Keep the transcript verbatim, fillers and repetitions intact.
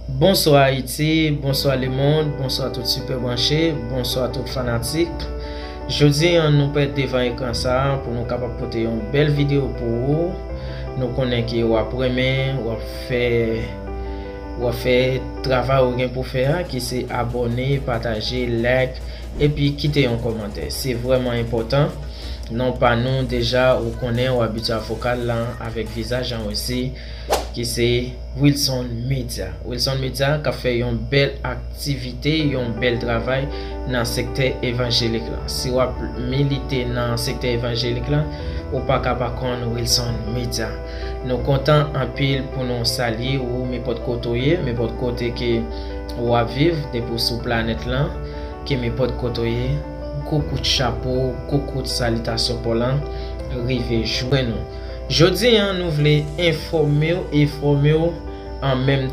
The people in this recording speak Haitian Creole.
Bonswa Ayiti, bonswa lemonn, bonswa tout sipè branche, bonswa tout fanatik. Jodi an nou pèt devan ekran sa a pou nou kapab pote yon bèl videyo pou ou. Nou konnen ke w ap renmen, w ap fè w ap fè travay ou gen pou fè a, ki se abòne, pataje, like, epi kite yon kòmantè. Se vrèman enpòtan. Non pa nou deja ou konnen, ou abitye a vokal lan avèk vizaj an osi, ki se Wilson Media. Wilson Media k ap fè yon bèl aktivite, yon bèl travay nan sektè evanjelik lan. Si w ap milite nan sektè evanjelik lan, ou pa ka pa konn Wilson Media. Nou kontan anpil pou nou salye ou, nenpòt kote w ye, nenpòt kote ke w ap viv, depi w sou planèt lan, ke nenpòt kote w ye, gwo kout chapo, gwo kout salitasyon pa w lan rive jwenn ou. Jodi an, nou vle enfòme w, enfòme w an menm